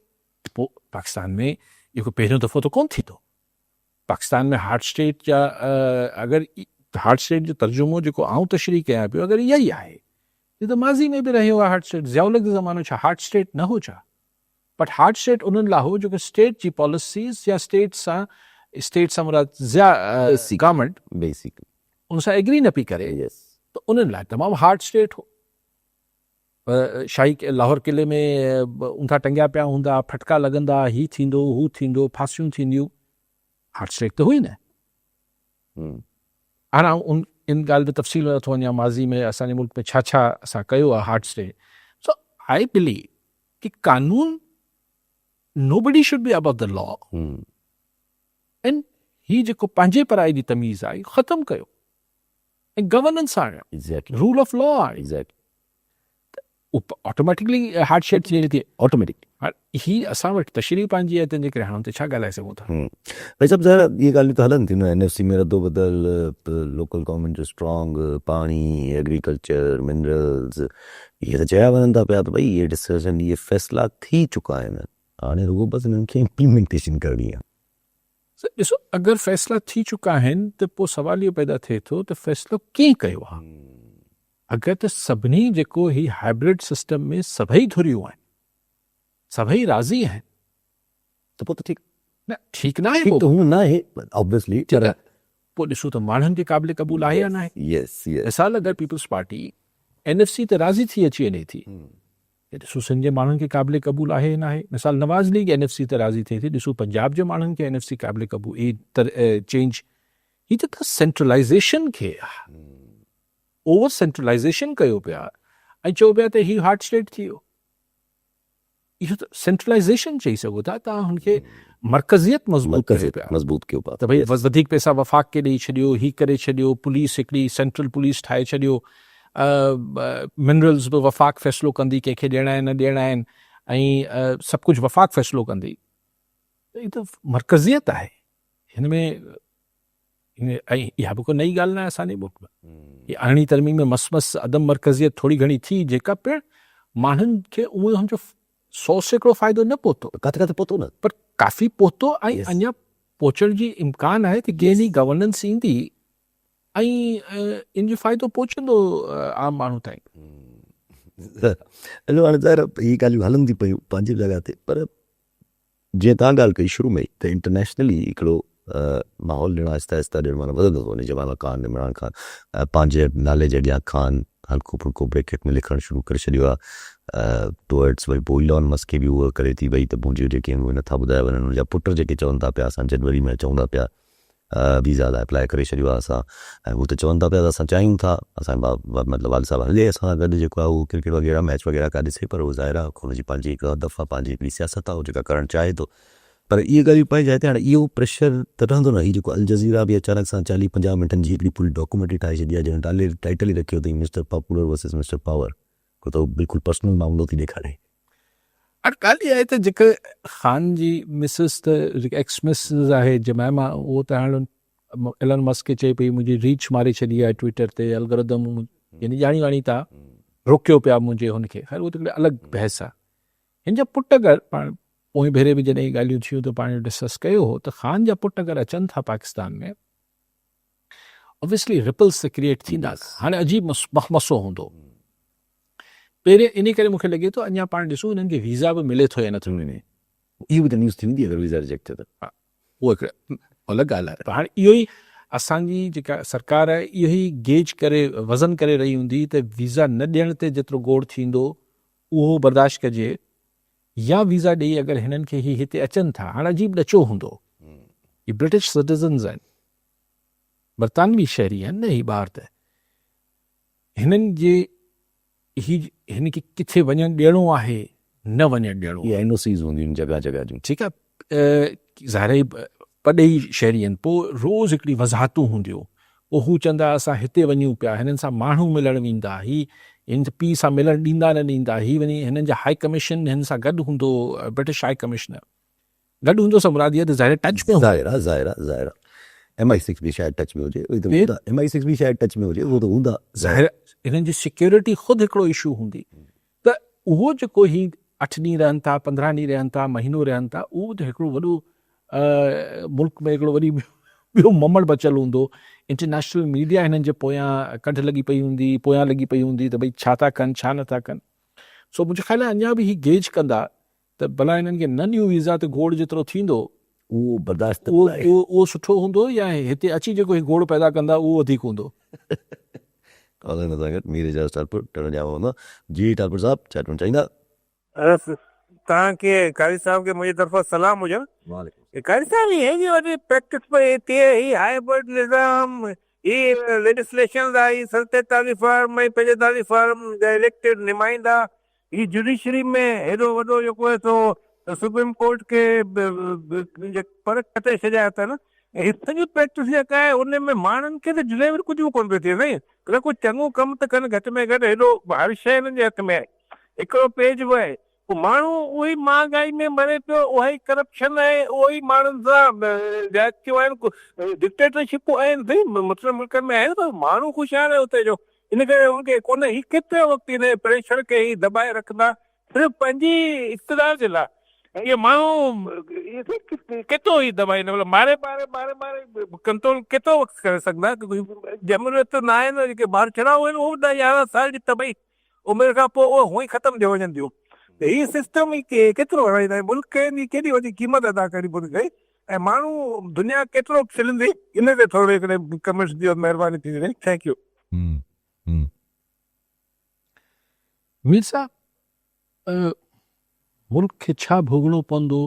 پوء پاڪستان ۾ اهو ڪو پهريون دفعو ته ڪونه ٿيندو. پاڪستان ۾ هارڊ اسٽيٽ جا اگر هارڊ اسٽيٽ جو ترجمو جيڪو آئون تشريح ڪيان پيو اگر اها ئي آهي ته ماضي ۾ به رهيو آهي هارڊ اسٽيٽ ضياء الحق جو زمانو ڇا هارڊ اسٽيٽ نه هو ڇا؟ بٽ هارڊ اسٽيٽ انهن لاء هو جيڪو اسٽيٽ جي پاليسيز يا اسٽيٽ سان اسٽيٽ سان مراد ضياء گورنمينٽ بيسڪلي ان سان ايگري نه پئي ڪري ته انهن لاء تمام هارڊ اسٽيٽ هو. شاهي لاهور قلعي ۾ اونڌا ٽنگيا پيا هوندا، ڦٽڪا لڳندا، هي ٿيندو، هو ٿيندو، ڦاسيون ٿينديون. هارٽ اسٽريڪ ته هئي نه. هاڻ آئون ان ڳالهه ۾ تفصيل ۾ نٿو وڃان ماضي ۾ اسان جي ملڪ ۾ ڇا ڇا اسان ڪيو آهي هارٽ اسٽريڪ. سو آء بليو ڪي قانون nobody should be above the law and هي جيڪو پنهنجي پرائي جي تميز آهي ختم ڪيو. ۽ گورننس آڻيو، رول آف لا آڻيو ته آٽوميٽڪلي هارڊ شيپ ٿي وڃي ٿي. آٽوميٽڪلي. هاڻ هي اسان وٽ تشريح پنهنجي آهي تنهن جي ڪري هاڻ ان تي ڇا ڳالهائي سگهون ٿا. ڀائي صاحب ظاهر آهي اهي ڳالهيون ته هلن ٿيون نه اين ايف سي ۾ ردو بدل، لوڪل گورنمينٽ جو اسٽرانگ، پاڻي، ايگريڪلچر، منرلز اهي ته چيا وڃن ٿا پيا ته ڀئي اهي ڊسڪشن اهي فيصلا ٿي چڪا آهن هاڻي رڳو بس انهن کي امپليمينٽيشن ڪرڻي آهي. سر ڏسو اگر فيصلا ٿي چڪا آهن ته پوء سوال اهو پيدا ٿئي ٿو ته فيصلو ڪنهن ڪيو آهي؟ اگر ته سڀني جيڪو هي هائبرڊ سسٽم ۾ سڀئي ڌريون آهن سڀئي راضي آهن ته پوء ته ٺيڪ نه ٺيڪ ناهي ٺيڪ ته هونء ناهي آبويسلي پر پوء ڏسو ته ماڻهن کي قابل قبول آهي يا ناهي يس يس مثال اگر peoples party N F C تي راضي ٿي اچي وڃي ٿي ته ڏسو سنڌ جي ماڻهن کي قابل قبول آهي يا ناهي؟ مثال Nawaz league N F C تي راضي ٿئي ٿي، ڏسو پنجاب جي ماڻهن کي اين ايف سي قابل قبول هي چينج هي ته توهان سينٽرلائيزيشن کي اوور سينٽرلائيزيشن ڪيو پيا ۽ چئو پيا ته هي هارڊ اسٽيٽ ٿي ويو. اهو ته سينٽرلائيزيشن چئي سگهو ٿا توهان هن کي مرڪزيت مضبوط ڪيو پيا مضبوط ڪيو پيا ته ڀئي وڌيڪ پئسا وفاق کي ڏئي ڇڏيو هي ڪري ڇڏيو پوليس هڪڙي سينٽرل پوليس ٺاهي ڇڏيو منرلز به وفاق فيصلو ڪندي ڪنهن کي ڏيڻا آهن نه ڏيڻا آهن ۽ سڀ ڪجهه وفاق فيصلو ڪندي ته هي ته مرڪزيت آهي هن ۾ ۽ اها به ڪو نئين ڳالهه ناهي اسان جي ملڪ ۾ هي ارڙهين ترميم ۾ مس مس عدم مرڪزيت ٿوري گهڻي ٿي جيڪا پڻ ماڻهن کي اهو سمجهو 100% فائدو نه پهتو. ڪاٿي ڪاٿي پهتو نه. پر ڪافي پهتو ۽ اڃا پهچڻ جي امڪان آهي ته ڪنهن ڏينهن گورننس ايندي ۽ ان جو فائدو پهچندو عام ماڻهو تائين. هلو هاڻي ظاهر آهي هي ڳالهيون هلن ٿي پيون پنهنجي جڳهه تي پر جيئن توهان ڳالهه ڪئي شروع ۾ ئي ته انٽرنيشنلي هڪڙو ماحول ڄڻ آهستي آهستي ڄڻ معنيٰ وڌندو ٿو وڃي جمالا خان عمران خان پنهنجي نالي جي اڳيان خان هلڪو ڦلڪو بريڪيٽ ۾ لکڻ شروع ڪري ڇڏيو آهي ٽوئرڊس وري پوء ايلون مسڪ کي به اهو ڪري ٿي وئي ته منهنجي جيڪي آهن اهي نٿا ٻڌايا وڃن ان جا پٽ جيڪي چون ٿا پيا اسان جنوري ۾ اچون ٿا پيا ويزا لاء اپلاء ڪري ڇڏيو آهي اسان ۽ هو ته چون ٿا پيا ته اسان چاهيون ٿا اسان مطلب والد صاحب هلي اسان سان گڏ جيڪو آهي اهو ڪرڪيٽ وغيره ميچ وغيره ڪا ڏسي پر اهو ظاهر آهي هن جي پنهنجي هڪ هدف آهي پنهنجي هڪڙي سياست آهي اهو جيڪا ڪرڻ چاهي ٿو پر اهي ڳالهيون پنهنجي جاء تي هاڻي اهو پريشر ته رهندو نه هي جيڪو الجزيره به اچانڪ سان چاليهه پنجاهه منٽن جي هڪڙي پوري ڊاڪومينٽري ٺاهي ڇڏي آهي جنهن ۾ ٽائيٽل ئي رکيو اٿئي mister popular versus mister power ڪو ته بلڪل پرسنل معاملو ٿي ڏيکاري. هاڻ ڳالهه اها آهي ته جيڪا خان جي مسز ته جيڪا ايڪس مسز آهي جمائما اهو ته هاڻ ايلون مسڪ کي چئي پئي منهنجي ريچ ماري ڇڏي آهي ٽوئيٽر تي الگورٿم يعني ڄاڻي واڻي تان روڪيو پيا منهنجي هن کي خير اهو ته هڪڙي الڳ بحث آهي هن جا پٽ اگر پاڻ پوئين ڀيري به جڏهن اهي ڳالهيون ٿيون ته پاڻ ڊسڪس ڪيو هو ته خان جا پٽ اگر اچن ٿا پاڪستان ۾ Obviously ripples ته ڪريئيٽ ٿيندا هاڻي عجيب مخمصو هوندو پهرين انهي ڪري مونکي لڳي ٿو اڃا پاڻ ڏسون انهن کي ويزا به ملي ٿو يا نٿو ملي. اهو به ته نيوز ٿي ويندي اگر ويزا ريجيڪٽ ٿيو ته. ها اهو هڪ الڳ ڳالهه آهي پر هاڻي اهو ئي اسان جي جيڪا سرڪار آهي اهو ئي گيج ڪري وزن ڪري رهي هوندي ته ويزا نه ڏيڻ تي جيترو گوڙ ٿيندو اهو برداشت ڪجي يا ويزا ڏئي اگر هنن کي هي هتي اچن ٿا هاڻ عجيب ڏچو هوندو هي برٽش سٽيزنز آهن برطانوي شهري آهن نه هي ٻار ته هنن جي هي هن کي ڪٿي وڃڻ ڏيڻو آهي نه وڃڻ ڏيڻو آهي. اين او سيز هونديون آهن جڳهه جڳهه جون. ٺيڪ آهي ظاهر آهي پرڏيهي شهري آهن پوء روز هڪڙي وضاحتون هونديون پوء هو چوندا اسان هتي وڃون پيا هنن سان ماڻهو ملڻ ويندا هي هن پيء سان ملڻ ڏيندا نه ڏيندا هي وڃي هنن جا هاء ڪميشن هن سان گڏ هوندو برٽش هاء ڪمشنر گڏ هوندو سو مراد اها ته ظاهر ٽچ ۾ هوندو. ظاهر آ ظاهر آ ظاهر آ ايم I six به شايد ٽچ ۾ هجي اهي ته هوندا ايم I six به شايد ٽچ ۾ هجي اهو ته هوندا. ظاهر هنن جي سيڪيورٽي خود هڪڙو اشو هوندي ته اهو جيڪو هي اٺ ڏينهن رهن ٿا پندرهن ڏينهن رهن ٿا مهينو رهن ٿا اهو ته هڪڙو وڏو ملڪ ۾ هڪڙو وري ٻيو ممڙ بچيل هوندو انٽرنيشنل ميڊيا هنن جي پويان ڪڍ لڳي پئي هوندي پويان لڳي پئي هوندي ته ڀئي ڇا ٿا ڪن ڇا نٿا ڪن سو منهنجو خيال آهي اڃا به هي گيج ڪندا ته ڀلا هنن کي نه ڏيون ويزا ته گوڙ جيترو ٿيندو اهو برداشت اهو اهو سٺو هوندو يا هتي اچي جيڪو هي گوڙ پيدا ڪندا اهو وڌيڪ هوندو. ڪالر اسان گڏ مير اعجاز ٽالپر ٽنڊو ڄام هوندا. جي ٽالپر صاحب ڇا چوڻ چاهيندا. توهان کي قاري صاحب کي منهنجي طرفان سلام هجن. وعليڪم. قاري صاحب هي هيڏي وڏي پريڪٽس پئي ٿئي هي هائبرڊ نظام هي ليجسليشنز آهي هي 47 فارم ۽ 45 فارم جا اليڪٽيڊ نمائندا هي جڊيشري ۾ هيڏو وڏو جيڪو آهي سو سپريم ڪورٽ کي پر ڪٽي ڇڏيا اٿن هي سڄي پريڪٽس جيڪا آهي ان ۾ ماڻهن کي ته ڊليور ڪجهه به ڪونه پيو ٿئي سائين ڪو چڱو ڪم ته ڪن گهٽ ۾ گهٽ هيڏو هر شيء هنن جي هٿ ۾ آهي. هڪڙو پيج به آهي. پوء ماڻهو اهو ئي مهانگائي ۾ مري پيو، اها ئي ڪرپشن آهي، اهو ئي ماڻهن سان زيادتيون آهن، ڊڪٽيٽرشپون آهن سائين مسلم ملڪن ۾ آهن پر ماڻهو خوشحال آهي اتي جو ان ڪري ان کي ڪونه هي ڪيترو وقت ان پريشر کي هي دٻائي رکندا صرف پنهنجي اقتدار جي لاء اهي ماڻهو ڪيترو هي دٻائيندا مطلب ماري ماري ماري ماري ڪنٽرول ڪيترو وقت ڪري سگهندا جمهوريت نه آهي نه جيڪي مارشل لا آهن اهو به 11 سال جي تباهي عمر کان پوء اهي هونئن ئي ختم ٿي وڃن ٿيون ته هي سسٽم ئي ڪيترو هلائيندا ۽ ملڪ کي ان جي ڪيڏي وڏي قيمت ادا ڪرڻي پوندي ۽ ماڻهو دنيا ڪيترو کلندي ان تي ٿورو جيڪڏهن ڪمينٽس ڏيو مهرباني ٿيندي سائين thank you. Mir صاحب ملڪ کي ڇا ڀوڳڻو پوندو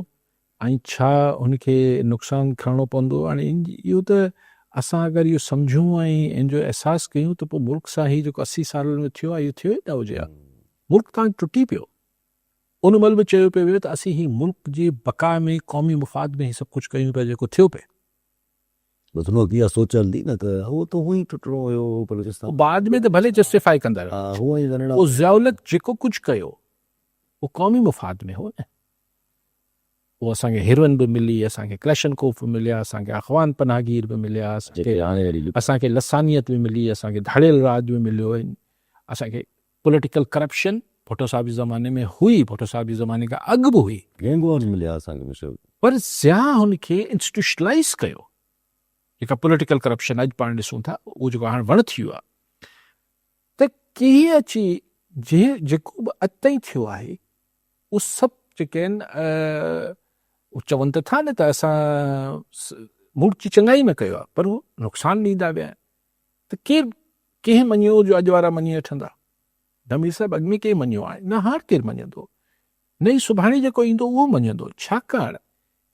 ۽ ڇا ان کي نقصان کڻڻو پوندو هاڻي اهو ته اسان اگر اهو سمجهون ۽ ان جو احساس ڪيون ته پوء ملڪ سان هي جيڪو 80 سالن ۾ ٿيو آهي اهو ٿيو ئي نه هجي ها. ملڪ تان ٽٽي پيو. ان مهل به چيو پيو ويو ته اسين هي ملڪ جي بقا ۾ قومي مفاد ۾ هي سڀ ڪجهه ڪيون پيا جيڪو ٿيو پئي. بس ان وقت اها سوچ هلندي نه ته هو ته هونئن ئي ٽٽڻو هيو بلوچستان. پوء بعد ۾ ته ڀلي جسٽيفائي ڪندا رهيا. ها هونئن ئي وڃڻا. پوء ضياء الحق جيڪو ڪجهه ڪيو اهو قومي مفاد ۾ هو نه. پوء اسان کي هيروئن به ملي، اسان کي ڪلاشنڪوف به مليا، اسان کي اخوان پناهگير به مليا، اسان کي لسانيت به ملي، اسان کي ڌاڙيل راڄ به مليو، اسان کي پوليٽيڪل ڪرپشن ڀٽو صاحب جي زماني ۾ هئي، ڀٽو صاحب جي زماني کان اڳ به هئي. گينگ وارز مليا اسان کي مشرف. پر ضياء هن کي انسٽيٽيوشنلائيز ڪيو، جيڪا پوليٽيڪل ڪرپشن اڄ پاڻ ڏسون ٿا، اهو جيڪو هاڻ وڻ ٿي ويو آهي ته ڪيئن اچي جنهن جيڪو به اڄ تائين ٿيو آهي اهو سڀ جيڪي آهن اهو چون ته ٿا نه ته اسان ملڪ جي چڱائي ۾ ڪيو آهي پر هو نقصان ڏيندا ويا آهن ته ڪير ڪنهن مڃيو جو اڄ وارا مڃي وٺندا؟ نه مير صاحب اڳ ۾ ڪنهن مڃيو آهي نه هاڻ ڪير مڃندو نه ئي سڀاڻي جيڪو ايندو اهو مڃندو ڇاڪاڻ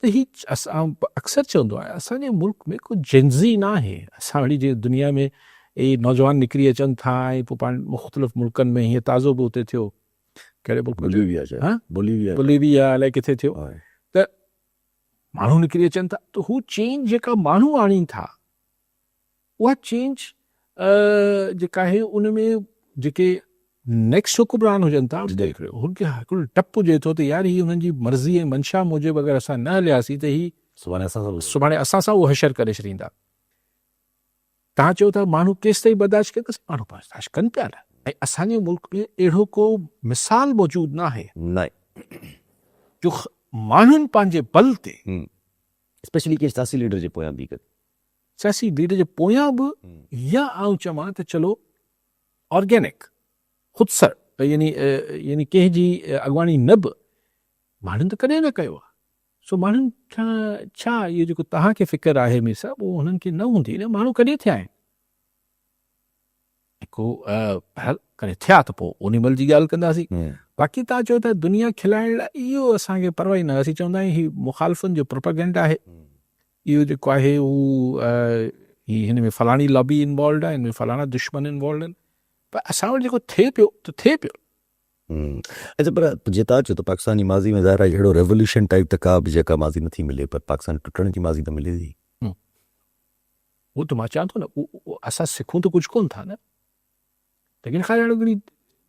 ته هي اسان اڪثر چوندو آهيان اسان جي ملڪ ۾ ڪو جينزي ناهي اسان وڙي جي دنيا ۾ اهي نوجوان نڪري اچن ٿا ۽ پوء پاڻ مختلف ملڪن ۾ هيئن تازو به اتي ٿيو ڪهڙي ملڪ ۾ بوليويا شايد ها بوليويا بوليويا الائي ڪٿي ٿيو ته ماڻهو نڪري اچن ٿا ته هو چينج جيڪا ماڻهو آڻين ٿا اها چينج جيڪا آهي ان ۾ جيڪي نيڪسٽ حڪمران هجن ٿا هن کي هڪڙو ڊپ هجي ٿو ته يار هي انهن جي مرضي ۽ منشا موجب اگر اسان نه هلياسين ته هي سڀاڻي اسان سان اهو حشر ڪري ڇڏيندا. توهان چئو ٿا ماڻهو ڪيستائين برداشت ڪندا؟ ماڻهو برداشت ڪن پيا نه ۽ اسان جي ملڪ ۾ اهڙو ڪو مثال موجود ناهي جو ماڻهن پنهنجي بل تي اسپيشلي ڪنهن سياسي ليڊر جي پويان بيهي ڪري. سياسي ليڊر جي پويان به يا آئون چوان ته چلو آرگينڪ خودسر يعني يعني ڪنهن جي اڳواڻي نه به ماڻهن ته ڪڏهن نه ڪيو آهي سو ماڻهن کان ڇا اهو جيڪو توهان کي فڪر آهي مير صاحب اهو هنن کي نه هوندي نه ماڻهو ڪڏهن ٿيا آهن ڪو بهرحال ڪڏهن ٿيا ته پوء انهي مهل جي ڳالهه ڪنداسين باقي توهان چئو ٿا دنيا کلائڻ لاء اهو اسان کي پرواهه ئي نه اسين چوندا آهيون هي مخالفن جو پروپيگنڊا آهي اهو جيڪو آهي هو هي هن ۾ فلاڻي لابي انوالوڊ آهي هن ۾ فلاڻا دشمن انوالوڊ آهن پر اسان وٽ جيڪو ٿئي پيو ته ٿئي پيو. اچا پر جي توهان چئو ته پاڪستان جي ماضي ۾ ظاهر آهي اهڙو ريولوشن ٽائيپ ته ڪا به جيڪا ماضي نٿي ملي پر پاڪستان ٽٽڻ جي ماضي ته ملي ٿي. اهو ته مان چوان ٿو نه اسان سکون ته ڪجهه ڪونه ٿا نه ليڪن خير هاڻي هڪڙي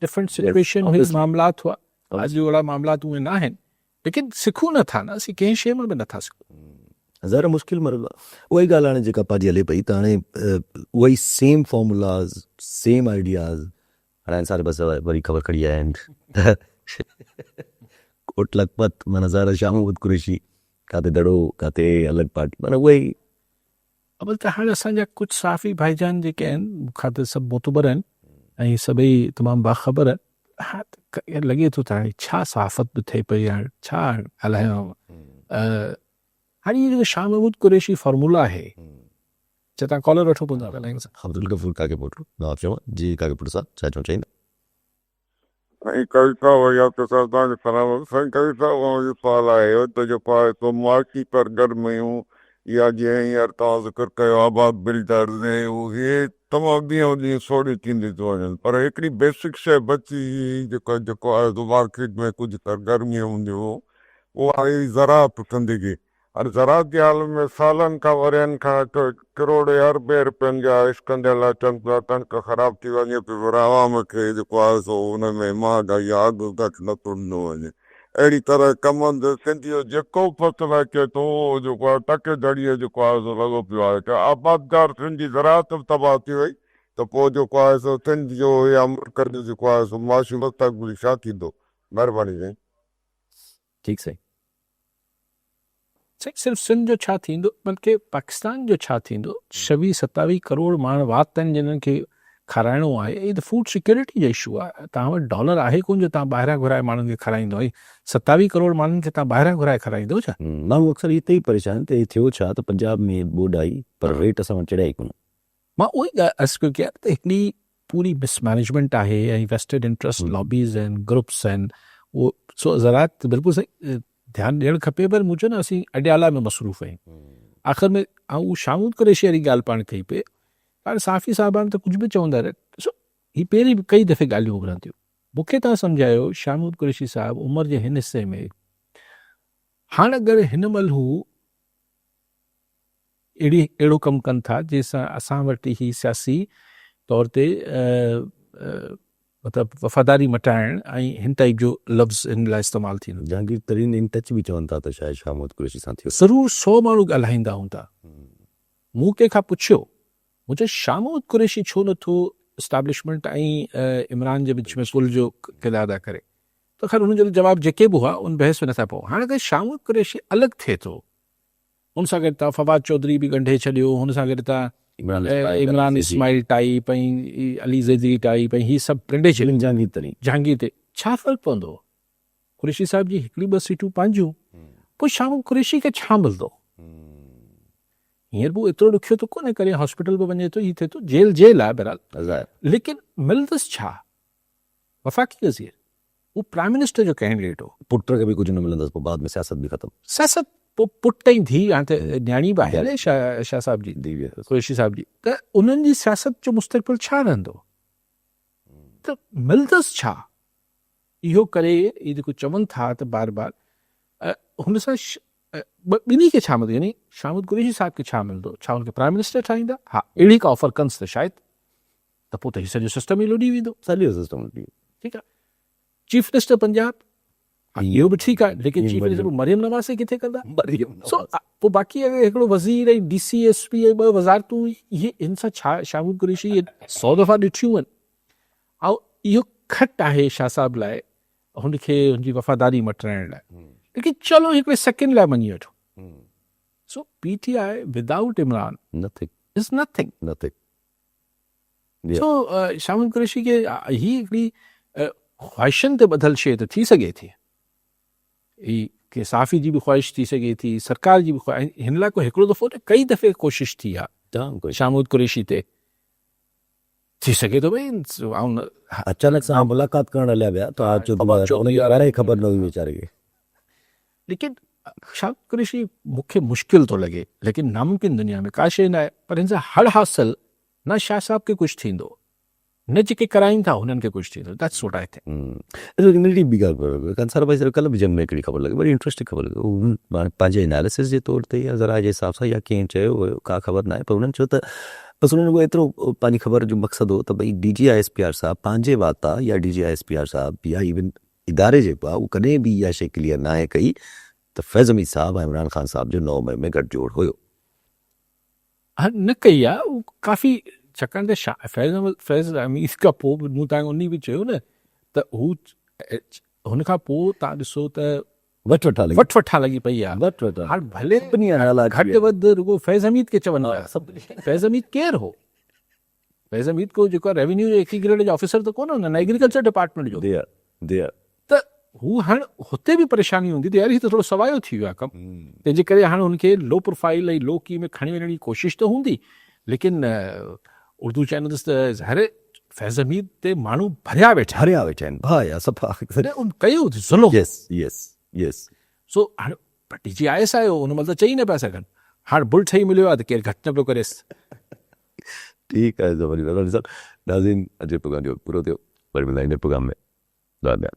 ڊفرنٽ سچويشن هئي معاملات هئا اڄ اهڙا معاملات اهي نه آهن ليڪن سکون نه ٿا نه اسين ڪنهن شيء مان به نه ٿا سکون. ظاهر مشڪل مرحلو آهي اها ئي ڳالهه هاڻي جيڪا پنهنجي هلي پئي ته هاڻي اها ئي سيم فارمولاز سيم آئيڊياز هاڻي انصار بس وري خبر کڻي آيا آهن ته ڪوٽ لکپت معنيٰ ظاهر شاهه محمود قريشي ڪاٿي دڙو ڪاٿي الڳ پارٽي معنيٰ اها ئي اول ته هاڻي اسان جا ڪجهه صحافي ڀائيجان جيڪي آهن مون کان ته سڀ معتبر آهن ۽ سڀئي تمام باخبر آهن ها ته لڳي ٿو ته هاڻي ڇا صحافت به ٿئي پئي هاڻي ڇا ڳالهايان هاڻي هي جيڪو شاهه محمود قريشي فارمولا آهي چا تان ڪالر وٺو پوندا ڳالهائين سان. عبدالغفور ڪاڪيپوٽو نواب چوان جي ڪاڪيپوٽو صاحب ڇا چوڻ چاهيندا. سائين قوي صاحب يا ته صاحب توهان کي سلام سائين قوي صاحب اوهان جو سوال آهي ته جيڪو آهي سو معاشي سرگرميون يا جيئن هينئر توهان ذڪر ڪيو آباد بلڊرز ۽ اهي تمام ڏينهون ڏينهن سوڙهيون ٿينديون ٿيون وڃن پر هڪڙي بيسڪ شيء بچي جيڪو جيڪو آهي سو مارڪيٽ ۾ ڪجهه سرگرميون هونديون اها آهي زراعت سندگي. هاڻي زراعت جي حالت ۾ سالن کان ورهين کان ڪروڙين اربين رپين جا اسڪنديل اچن پيا، ڪڻڪ خراب ٿي وڃي پئي پر عوام کي جيڪو آهي سو ان ۾ مهانگائي يا اگهه گهٽ نه ٿو ڏنو وڃي. اهڙي طرح ڪمند سنڌ جو جيڪو به فصل اچي ٿو اهو جيڪو آهي ٽڪي ڌڙيء جيڪو آهي سو لڳو پيو آهي ته آبادگار سنڌ جي زراعت به تباهه ٿي وئي ته پوء جيڪو آهي سو سنڌ جو يا ملڪ جو جيڪو آهي سو معاشي مستقبل ڇا ٿيندو؟ مهرباني سائين. ٺيڪ سائين. سائين صرف سنڌ جو ڇا ٿيندو بلڪه پاڪستان جو ڇا ٿيندو ڇويهه ستاويهه ڪروڙ ماڻهن وات آهن جنھن کي کارائڻو آهي هي ته فوڊ سيڪيورٽي جو اشو آهي توهان وٽ ڊالر آهي ڪونه جو توهان ٻاهران گهرائي ماڻهن کي کارائيندو ۽ ستاويهه ڪروڙ ماڻهن کي توهان ٻاهران گهرائي کارائيندو ڇا؟ ماڻهو اڪثر اتي ئي پريشان آهن ته هي ٿيو ڇا ته پنجاب ۾ ٻوڏ آئي پر ريٽ اسان وٽ چڙهيا ئي ڪونه. مان اهو ئي ڳالهه عرض پيو ڪيان ته هڪڙي پوري مس مئنيجمينٽ آهي ۽ ويسٽيڊ انٽرسٽ لابيز آهن گروپس آهن اهو سو زراعت بلڪل صحيح ڌيان ڏيڻ کپي پر مون چيو نه اسين اڊيالا ۾ مصروف آهيون آخر ۾ آئون اهو شاهه محمود قريشي واري ڳالهه پاڻ ڪئي پئي هاڻي صحافي صاحبان ته ڪجهه به چوندا رهيا ڏسو هي پهرين به ڪئي دفعي ڳالهيون اڀرن ٿيون مون کي تهان سمجهايو شاهه محمود قريشي صاحب عمر جي هن حصي ۾ هاڻ اگر هن مهل هو اهڙي اهڙو ڪم ڪن ٿا جنهن سان اسان وٽ هي سياسي طور تي مطلب وفاداري مٽائڻ ۽ هن ٽائيپ جو لفظ هن لاء استعمال ٿيندو. جهانگير ترين ان ٽچ به چون ٿا ته شايد شاهه محمود قريشي سان ٿيو. ضرور سو ماڻهو ڳالهائيندا هوندا. مون ڪنهن کان پڇيو، مون چيو شاهه محمود قريشي ڇو نٿو اسٽيبلشمينٽ ۽ عمران جي وچ ۾ پل جو ڪردار ادا ڪري؟ ته خير انهن جا جواب جيڪي به هئا ان بحث ۾ نٿا پئون. هاڻي اگر شاهه محمود قريشي الڳ ٿئي ٿو هن سان گڏ تان فواد چوڌري به ڳنڍي ڇڏيو، هن سان گڏ تان عمران اسماعيل ٽائيپ ۽ علي زيدي ٽائيپ ۽ هي سڀ ڳنڍي ڇڏيو. جهانگير ترين. جهانگير تي ڇا فرق پوندو؟ قريشي صاحب جي هڪڙي ٻه سيٽون پنهنجون، پوء شاهه قريشي کي ڇا ملندو؟ هينئر به ايترو ڏکيو ته ڪونهي، ڪڏهن هاسپيٽل به وڃي ٿو، هي ٿئي ٿو، جيل جيل آهي بهرحال، ليڪن ملندس ڇا؟ وفاقي وزير هو پرائم منسٽر جو ڪينڊيڊيٽ هو. پٽ کي به ڪجهه نه ملندس پوء بعد ۾ سياست به ختم. سياست پوء پٽ ۽ ڌيء هاڻي ته نياڻي به آهي نه شاهه صاحب جي قريشي صاحب جي ته انهن جي سياست جو مستقبل ڇا رهندو ته ملندس ڇا اهو ڪري اهي جيڪو چون ٿا ته بار بار هن سان ٻنهي کي ڇا ملندو يعني شاهه محمود قريشي صاحب کي ڇا ملندو ڇا هن کي پرائم منسٽر ٺاهيندا ها اهڙي ڪا آفر ڪنس ته شايد ته پوء ته هي سڄو سسٽم ئي لڏي ويندو. سڄو سسٽم لڏي ويندو. ٺيڪ آهي چيف منسٽر پنجاب اهو به ٺيڪ آهي ليڪن چيف منسٽر مريم نواز کي ڪٿي ڪندا؟ مريم نواز سو پوء باقي اگر هڪڙو وزير ۽ ڊي سي ايس پي ۽ ٻه وزارتون اهي هن سان ڇا شاهه محمود قريشي اهي سو دفعا ڏٺيون آهن ۽ اهو کٽ آهي شاهه صاحب لاء هن کي هن جي وفاداري مٽرائڻ لاء ليڪن چلو هڪڙي سيڪنڊ لاء مڃي وٺو سو P T I without Imran nothing is nothing nothing so Shah Mahmood Qureshi کي هي هڪڙي خواهشن تي ٻڌل شيء ته ٿي سگهي ٿي هي ڪي صحافي جي به خواهش ٿي سگهي ٿي سرڪار جي به خواهش هن لاء ڪو هڪڙو دفعو نه ڪئي دفعي ڪوشش ٿي آهي شاهه محمود قريشي تي ٿي سگهي ٿو ڀئي آئون اچانڪ سان ملاقات ڪرڻ هليا ويا ته ان جي باري خبر نه هئي ويچاري کي ليڪن شاهه قريشي مون کي مشڪل ٿو لڳي ليڪن ناممڪن دنيا ۾ ڪا شيء ناهي پر هن سان هڙ حاصل نه شاهه صاحب کي ڪجهه ٿيندو نه جيڪي ڪرائين ٿا هنن کي ڪجهه ٿيندو that's what I think. اچو هڪ ننڍڙي ٻي ڳالهه ڪريون ڪنسار ڀائي صاحب ڪلهه به جنگ ۾ هڪڙي خبر لڳي وڏي انٽريسٽنگ خبر لڳي هو پنهنجي اناليسس جي طور تي يا ذرائع جي حساب سان يا ڪنهن چيو هيو ڪا خبر ناهي پر هنن چيو ته بس انهن رڳو ايترو پنهنجي خبر جو مقصد هو ته ڀئي D G I S P R صاحب پنهنجي واتان يا D G I S P R صاحب يا ايون اداري جيڪو آهي اهو ڪڏهن به اها شيء ڪليئر ناهي ڪئي ته فيض حميد صاحب ۽ عمران خان صاحب جو 9 مئي ۾ گٺ جوڙ هيو. ها نه ڪئي آهي اهو ڪافي ڇاڪاڻ ته شاهه فيض احمد فيض حميد کان پوء به مون توهان کي انهي به چيو نه ته هو هن کان پوء توهان ڏسو ته وٺ وٺان لڳي وٺ وٺان لڳي پئي آهي وٺ وٺان هاڻ ڀلي سڀني جا نالا اچي گهٽ ويا. وڌ رڳو فيض حميد کي چون پيا فيض حميد ڪير هو؟ فيض حميد ڪو جيڪو آهي ريونيو جو ايڪي گريڊ جو آفيسر ته ڪونه هو نه ايگريڪلچر ڊپارٽمينٽ جو ديئر ديئر ته هو هاڻ هتي به پريشاني هوندي ته يار هي ته ٿورو سوايو ٿي ويو آهي ڪم تنهن جي ڪري هاڻ هن کي لو پروفائل ۽ لو ڪي ۾ کڻي وڃڻ جي ڪوشش ته هوندي ليڪن اردو چينلز ته ظاهر فيض حميد تي ماڻهو ڀريا ويٺا ڀريا ويٺا آهن ڀاء يا صفا نه ان ڪيو ظلم يس يس يس سو هاڻ پر ڊي جي I S آيو ان مهل ته چئي نه پيا سگهن هاڻ بل ٺهي مليو آهي ته ڪير گهٽ نه پيو ڪريس. ٺيڪ آهي زبردست ناظرين اڄ جو پروگرام جو پورو ٿيو وري ملندا ايندڙ پروگرام ۾ دعا ڏيان.